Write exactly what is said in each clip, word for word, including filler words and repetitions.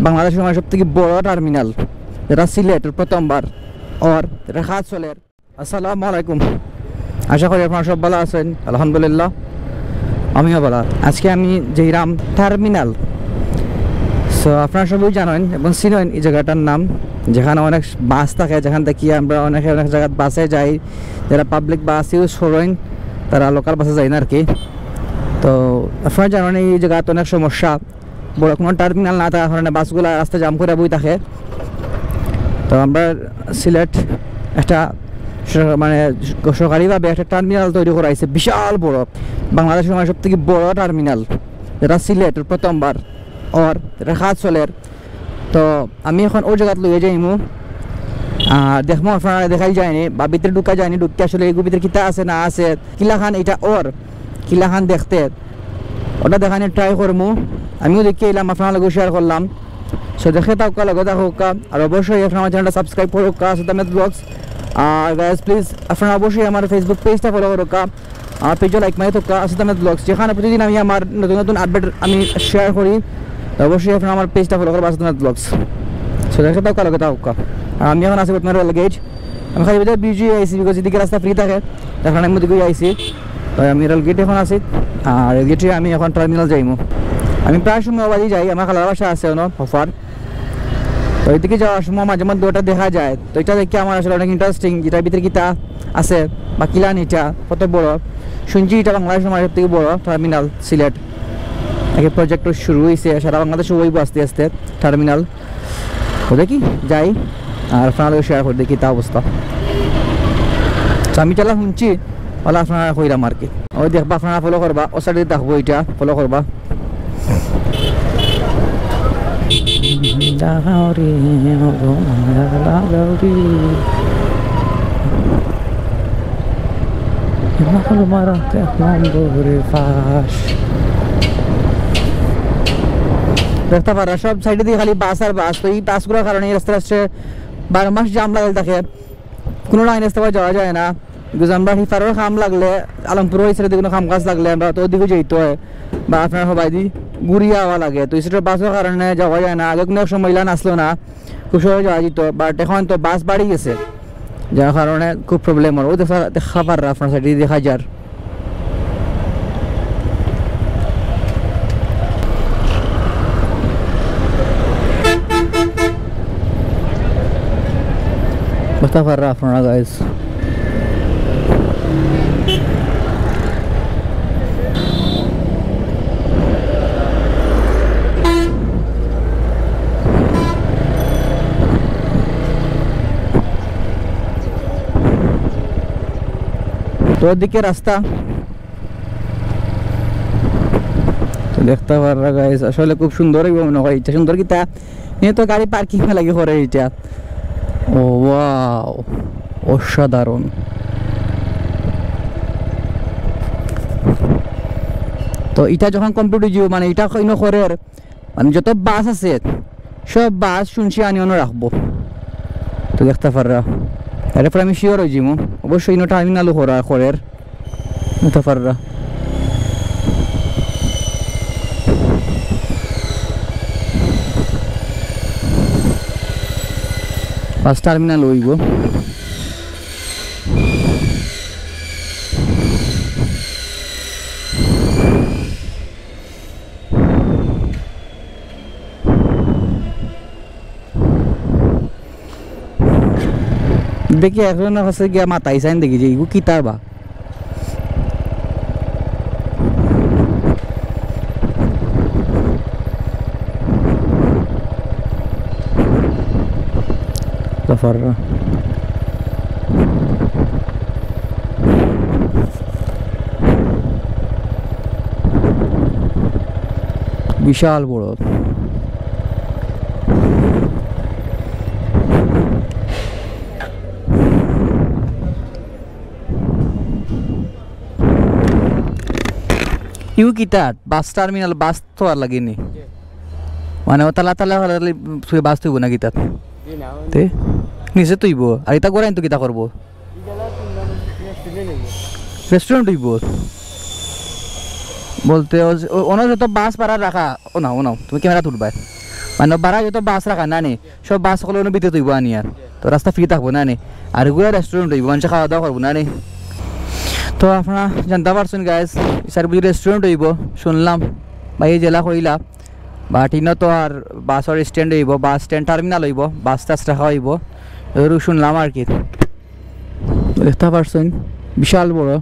বাংলাদেশর মানে সব থাকি বড় টার্মিনাল, যেটা সিলেটর প্রথমবার অর, যেটা কাজ চলের। আসসালামু আলাইকুম, আশা করি আপনারা সব ভালা আছইন। আলহামদুলিল্লাহ, আমিও ভালা। আজকে আমি যাইরাম টার্মিনাল। So আপনারা সবাই জানইন এবং চিনইন এই জাগাটার নাম, যেখানো অনেক বাস থাকে, যেখান থাকি আমরা অনেকে অনেক জাগাত বাসে যাই, যারা পাবলিক বাস ইউজ করইন, তারা লোকাল বাসে যাইন আর কি। তো আপনারা জানইন এই জাগাত অনেক সমস্যা, বড় কোনো টার্মিনাল না থাকার কারণে বাসগুলা রাস্তা জাম করি বই থাকে। তো আমরা সিলেট একটা স-, মানে সরকারিভাবে একটা টার্মিনাল তৈরি করা অইছে, বিশাল বড়, বাংলাদেশর মানে সব থাকি বড় টার্মিনাল, যেটা সিলেটর প্রথমবার অর, যেটা কাজ চলের। তো আমি এখন অউ জাগাত লইয়া যাইমু, আর দেখমু আপনারারে দেখাই যায়নি বা ভিতরে ঢুকা যায়নি, ঢুকি আসলে এগুর ভিতরে কিতা আছে না আছে, কিলাখান ইটা অর, কিলাখান দেখতে, ওটা দেখানি ট্রাই করমু। আমিও দেখি আইলাম, আপনারার লগে শেয়ার করলাম। So দেখতে থাকউক্কা, লগে থাকউক্কা, আর অবশ্যই আপনারা আমার চ্যানেলটা সাবস্ক্রাইব করউক্কা, আসিফ আহমেদ ব্লগস। আর গাইস প্লিজ আপনারা অবশ্যই আমার Facebook পেজটা ফলো করউক্কা, আমার পেজও লাইক মারি থাকউক্কা, আসিফ আহমেদ ব্লগস, যেখানো প্রতিদিন আমি আমার নতুন নতুন আপডেট আমি শেয়ার করি। তো অবশ্যই আপনারা আমার পেজটা ফলো করবা, আসিফ আহমেদ ব্লগস। So দেখতে থাকউক্কা, লগে থাকউক্কা। আর আমি এখন আছি বর্তমানে রেল গেট, আমি খালি বুঝে বিজি আইছি, বিকজ এদিকে রাস্তা ফ্রি থাকে, তার কারণে আমি ওদিকে আইছি। তো আমি রেল গেটে এখন আছি, আর রেল গেটে আমি এখন টার্মিনাল যাইমু। আমি প্রায় সময় ওবাদি যাই, আমার খালার বাসা আছে অনো হফার। তো এদিকে যাওয়ার সময় মাঝে মধ্যে ওটা দেখা যায়, তো এটা দেখে আমার আসলে অনেক ইন্টারেস্টিং, যেটার ভিতরে কিতা আছে বা কিলান ইটা কত বড়। শুনছি ইটা বাংলাদেশর মানে সব থাকি বড় টার্মিনাল সিলেট। আগে প্রজেক্ট শুরু অইছে, সারা বাংলাদেশো অইবো আস্তে আস্তে টার্মিনাল। তো দেখি যাই, আর আপনারার লগে শেয়ার করি দেখি কিতা অবস্থা। তো আমি যেলা শুনছি, অলা আপনারারে কইরাম আর কি। ওই দেখবা, আপনারা ফলো করবা, ও সাইডে থাকবো ইটা, ফলো করবা। দেখতা পাররা সব সাইডেদি খালি বাস আর বাস। তো ই বাসগুলার কারণে ই রাস্তায় রাস্তায় বারো মাস জাম লাগাইল থাকে, কুনু লাইন রাস্তা যাওয়া যায় না। Because আমরা হিফারর কাম লাগলে, আলমপুর ওই সাইডে কুনু কাম কাজ লাগলে আমরা তো ওদিকে যাইতে অয়, বা আপনার হবাইদি ঘুরিয়া আওয়া লাগে। তো ই সাইডর বাসর কারণে যাওয়া যায় না। আগে কুনু এক সময় ইলান আছলো না, খুব সহজে যাওয়া যাইতো, but এখন তো বাস বাড়ি গেছে, যার কারণে খুব প্রবলেম অর। ওই দেখা, দেখা পাররা আপনার সাইডে দেখা যার। বুঝতা পাররা আপনারা, গাইস। তো ওদিকে রাস্তা তো দেখতা পাররা, গাইস, আসলে খুব সুন্দর অইবো মনে অয়। ইটা সুন্দর কিতা, এ তো গাড়ি পার্কিং লাগি করে ইটা। ও ওয়াও, অসাধারণ। তো ইটা যখন কমপ্লিট অইযিবো, মানে ইটা কইন করের, মানে যত বাস আছে, সব বাস শুনছি আনি অনো রাখবো। তো দেখতা পাররা, এরপরে আমি শিওর অইযিমু। অবশ্যই ইনো টার্মিনালও করা করের, দেখতা পাররা। বাস টার্মিনাল অইবো। দেখি একজনর কাছে গিয়া মাতাই চাইন দেখি যে ইগু কিতা বা। জাফররা। বিশাল বড়। ইউ কিতা? বাস টার্মিনাল, বাস তো আর লাগেনি। মানে ও তালা তালা হলে তুই বাস তুইব না কিতা? জি না, ওই তে? নিচে তুইব। আর ইতা গোড়াইন তো কিতা করবো? রেস্টুরেন্ট অইব। বলতে ও, ও, ওনার যত বাস ভাড়া রাখা, ও না, ও না, তুমি ক্যামেরা তুলবায়। মানে ভাড়া যত বাস রাখা না নি, সব বাস অকল অনো ভিতরে থইবো আনিয়ার। তো রাস্তা ফ্রি থাকবো না নি, আর এগুলা রেস্টুরেন্ট অইবো, মানষে খাওয়া দাওয়া করবো না নি। তো আপনারা জানতা পারছইন গাইস, ইসার বুঝি রেস্টুরেন্ট অইবো শুনলাম, ভাইয়ে যেলা কইলা। But ইনো তো আর বাসর স্ট্যান্ড অইবো, বাস স্ট্যান্ড টার্মিনাল অইবো, বাস টাস রাখা অইবো, এরু শুনলাম আর কি। দেখতা পারছইন, বিশাল বড়।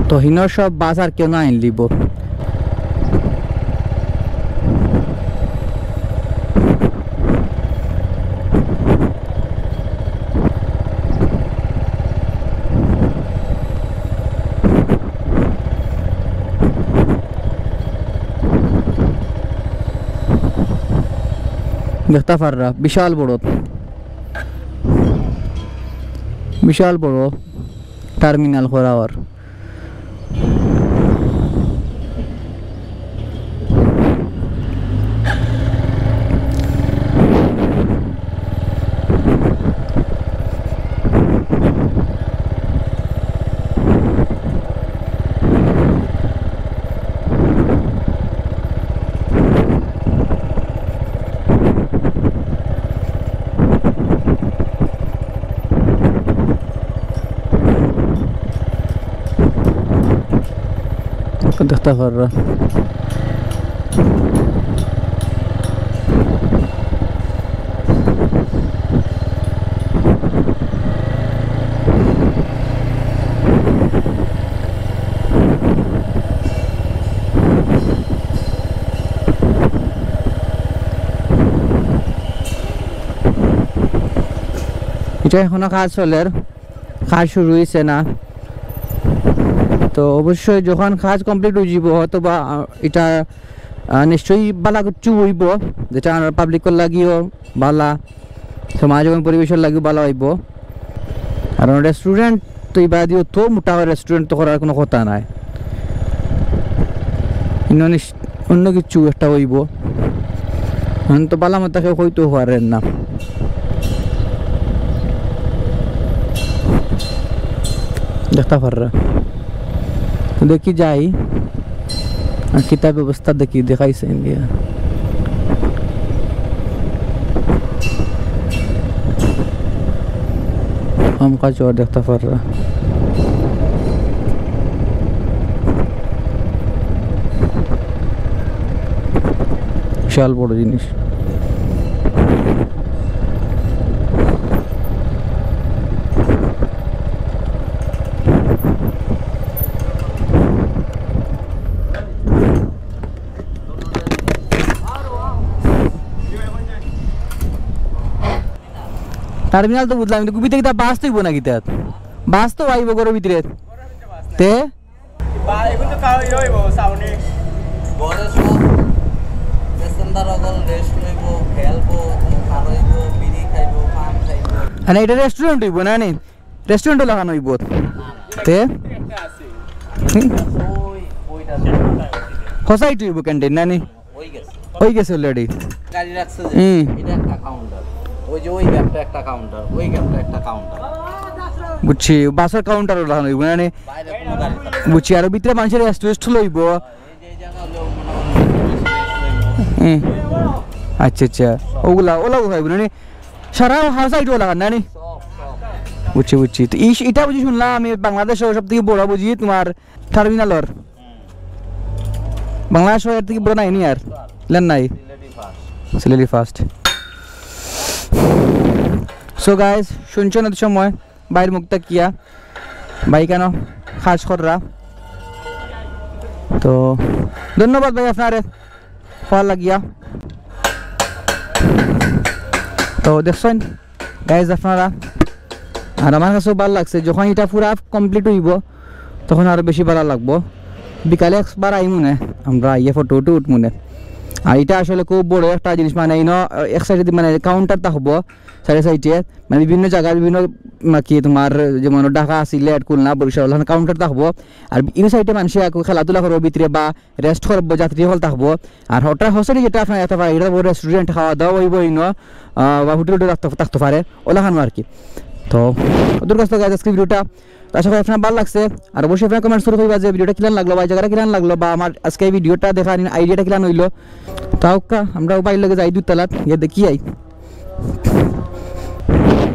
তো হিনর সব বাস আর কেউ না আইন লিব। দেখতা পাররা, বিশাল বড়, বিশাল বড় টার্মিনাল করা অর। দেখতা পাররা। ইটা এখনো কাজ চলের, কাজ শুরু অইছে না। তো অবশ্যই যখন কাজ কমপ্লিট অই যিবো, হয়তো বা, আহ, ইটা, আহ, নিশ্চয়ই বালা কিছু অইবো, যেটা আমরা পাবলিকর লাগিও বালা, সমাজ এবং পরিবেশর লাগিও বালা অইবো। কারণ রেস্টুরেন্ট তো ইবাদিও তো মোটা অয়, রেস্টুরেন্ট তো করার কোনো কথা নাই। ইনো নিশ-, অন্য কিছু একটা অইবো। এখন তো বালা মতো কেউ কইতেও পারের না। দেখতা পাররা। তো দেখি যাই। আর কিতা ব্যবস্থা দেখি, দেখাইছে ইন্ডিয়া। আম কাজ দেখতা পাররা। বিশাল বড় জিনিস। টার্মিনাল তো বুঝলাম, কিন্তু ভিতরে কিতা বাস তো অইবো না কিতা? বাস তো আইবো ঘরর ভিতরে। তে? বা, এখন তো কাউ ইয়ে অইবো, সাউনি। ঘরে সব প্যাসেঞ্জার অকল রেস্ট লইবো, খেলবো, খারইবো, বিড়ি খাইবো, পান খাইবো। মানে ইটা রেস্টুরেন্ট অইবো না নি? রেস্টুরেন্ট লাখান অইবো। তে? হুম? ওই, ওইটা। হোসাইট অইবো ক্যান্টিন না নি? অই গেছে। অই গেছে already। গাড়ি রাখছে যে, হুম। এটা একটা কাউন্টার, ওই যে ওই গ্যাপটা একটা কাউন্টার, ওই গ্যাপটা একটা কাউন্টার। বুঝছি, বাসর কাউন্টার লাখান অইবো না নি? বাইরে কোনো গাড়ি থাকে না। বুঝছি, আর ভিতরে মানষে রেস্ট টেস্ট লইবো। এই যে এই জায়গা হলো মনে হয় রেস্ট টেস্ট লইবো। হুম। আচ্ছা, আচ্ছা। ওগুলা, ওলা অইবো না নি? সারা হোসাইট লাখান না নি? সব, সব। বুঝছি, বুঝছি। তো ইস-, ইটা বুঝি শুনলাম আমি বাংলাদেশর সব থাকি বড় বুঝি তোমার টার্মিনালর। বাংলাদেশো এর থাকি বড় নাই নি আর। লেন নাই। সিলেটি ফার্স্ট। So guys, শুনছো না সময় বাইর মুখ তাকিয়া ভাই কেন কাজ কররা। তো ধন্যবাদ ভাই আপনারে। ভালা লাগিয়া। তো দেখছইন গাইজ আপনারা, আর আমার কাছেও ভালা লাগছে। যখন ইটা পুরা কমপ্লিট অইবো, তখন আরো বেশি ভালা লাগবো। বিকালে একবার আইমুনে, আমরা আইয়া ফটো উটো উঠমুনে। আর ইটা আসলে খুব বড় একটা জিনিস, মানে, ইনো, আহ, এক সাইডে মানে কাউন্টার থাকবো, সাইডে সাইডে, মানে, বিভিন্ন জাগার বিভিন্ন, মা-, কি তোমার, যেমন ঢাকা, সিলেট, খুলনা, বরিশাল, ওখানে কাউন্টার থাকবো। আর ইনো সাইডে মানুষে আকু খেলাধুলা করবো ভিতরে বা রেস্ট করবো, যাত্রী হল থাকবো। আর ওটার হসেনি যেটা আপনার এত পারে, এটা বড় রেস্টুরেন্ট, খাওয়া দাওয়া অইবো ইনো, আহ, বা হোটেল উটেল থাকতে, থাকতে পারে, ওলাখানো আর কি। তো ওদের কাছ থেকে আজকে ভিডিওটা তো আশা করি আপনার ভালো লাগছে। আর অবশ্যই আপনারা কমেন্টস করে কইবা যে ভিডিওটা কিলান লাগলো বা এই জাগাটা কিলান লাগলো বা আমার আজকে এই ভিডিওটা দেখার আইডিয়াটা কিলান হইলো। তাউক্কা আমরা বাইর লগে যাই দুতলাত গিয়া দেখি আই।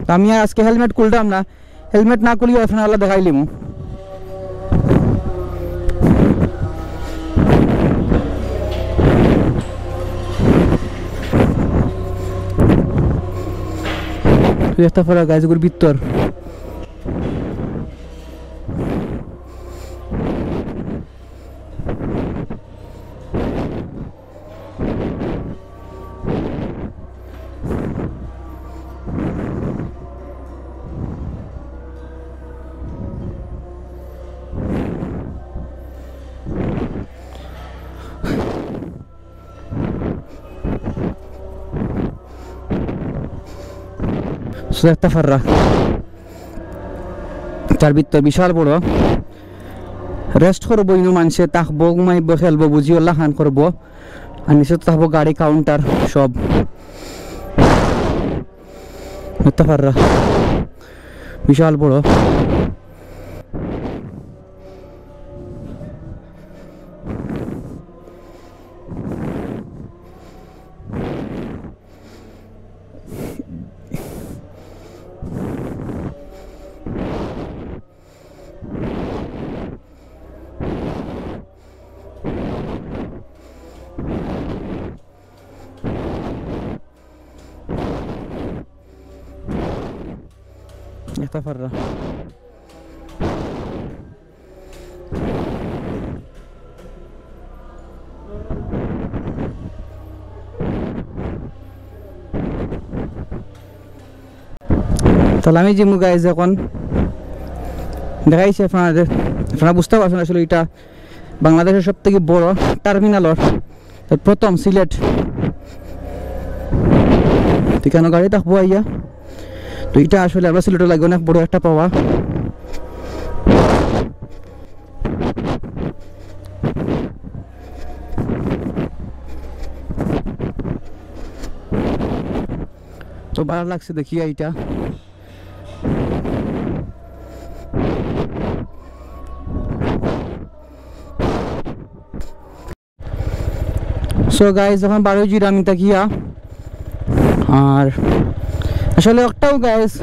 তো আমি আর আজকে হেলমেট খুলতাম না, হেলমেট না খুলিও আপনার আল্লাহ দেখাইলিমু। তুই একটা ফেরা গাছগুর ভিতর। So, একটা ফাররা। তার ভিতর বিশাল বড়। রেস্ট করবো, ইনো মানষে থাকবো, ঘুমাইবো, খেলবো, বুঝি ওলা খান করবো। আর নিচে তো থাকবো গাড়ি কাউন্টার সব। একটা ফাররা। বিশাল বড়। একটা ফাররা। তাহলে আমি জিমু গাইজ এখন দেখাইছি আপনাদের, আপনারা বুঝতে পারছেন আসলে এটা বাংলাদেশের সব থেকে বড় টার্মিনালর প্রথম সিলেট। তো এখানে গাড়ি থাকবো আইয়া। তো এটা আসলে আমরা সিলেটের লাগে অনেক বড় একটা পাওয়া। তো ভালো লাগছে দেখিয়া এটা। So guys, এখন বারোই জিরা আমি তাকিয়া। আর আসলে একটাও গাইজ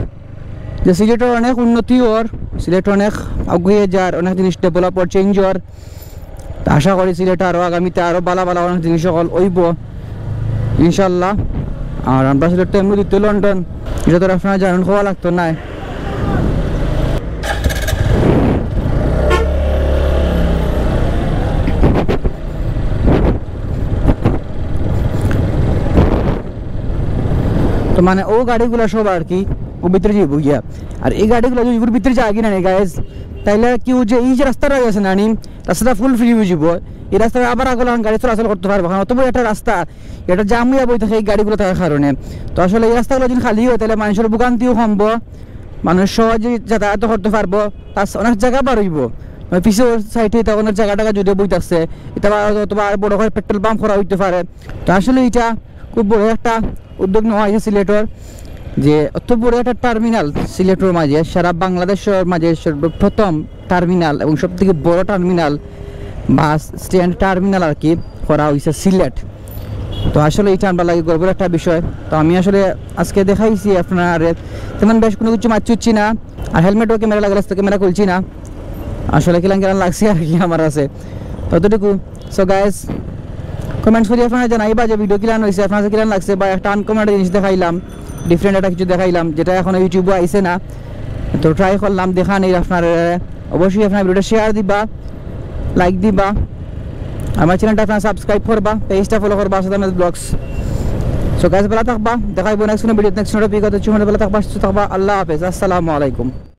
যে সিলেটর অনেক উন্নতি অর, সিলেট অনেক আগুয়ে যার, অনেক জিনিস ডেভেলপ অর, চেঞ্জ অর। তা আশা করি সিলেট আরো আগামীতে আরো ভালা ভালা অনেক জিনিস সকল অইবো ইনশাল্লাহ। আর আমরা সিলেট তো এমনি দ্বিতীয় লন্ডন, এটা তো আপনারা জানেন, কওয়া লাগতো নায়। তো মানে ও গাড়িগুলা সব আর কি ও ভিতরে যাইবো গিয়া। আর এই গাড়িগুলা যদি ওর ভিতরে যায় কিনা নি গাইজ, তাইলে কি ও যে এই যে রাস্তাটা আছে না নি, রাস্তাটা ফুল ফ্রি অই যাইবো। এই রাস্তাটা আবার আগলা গাড়ি চলাচল করতে পারবো, কারণ অত বড় একটা রাস্তা, এটা জাম অইয়া বই থাকে এই গাড়িগুলা থাকার কারণে। তো আসলে এই রাস্তাগুলা যদি খালি অয়, তাইলে মানুষর ভোগান্তিও কমবো, মানুষ সহজে যাতায়াত করতে পারবো, plus অনেক জাগা বার অইবো। মানে পিছর সাইডে এটা অনেক জাগা টাগা যদি বই থাকছে, এটা বা অথবা আর বড় করে পেট্রোল পাম্প করা অইতে পারে। তো আসলে এটা খুব বড় একটা উদ্যোগ নেওয়া হয়েছে সিলেটর, যে অত বড় একটা টার্মিনাল সিলেটর মাঝে, সারা বাংলাদেশর মাঝে সর্বপ্রথম টার্মিনাল এবং সব থেকে বড় টার্মিনাল, বাস স্ট্যান্ড টার্মিনাল আর কি, করা হয়েছে সিলেট। তো আসলে এটা আমরা লাগে গর্বের একটা বিষয়। তো আমি আসলে আজকে দেখাইছি আপনারা, তেমন বেশ কোনো কিছু মারছি না, আর হেলমেটও ক্যামেরা লাগালে তো ক্যামেরা খুলছি না। আসলে কিলান কিলান লাগছে আর কি আমার আছে ততটুকু। So guys, কমেন্টস করি আপনারা জানাইবা যে ভিডিও কিলান হইছে, আপনার কাছে কিলান লাগছে, বা একটা আনকমন একটা জিনিস দেখাইলাম, ডিফারেন্ট একটা কিছু দেখাইলাম, যেটা এখনো ইউটিউবে আইছে না। তো ট্রাই করলাম দেখানির আপনারা। অবশ্যই আপনারা ভিডিওটা শেয়ার দিবা, লাইক দিবা, আমার চ্যানেলটা আপনারা সাবস্ক্রাইব করবা, পেজটা ফলো করবা, আসাদ আহমেদ ব্লগস। So guys, ভালা থাকবা, দেখা অইবো নেক্সট কোনো ভিডিও, নেক্সট কোনো টপিক। ততক্ষণ ভালা থাকবা, সুস্থ থাকবা, আল্লাহ হাফেজ, আসসালামু আলাইকুম।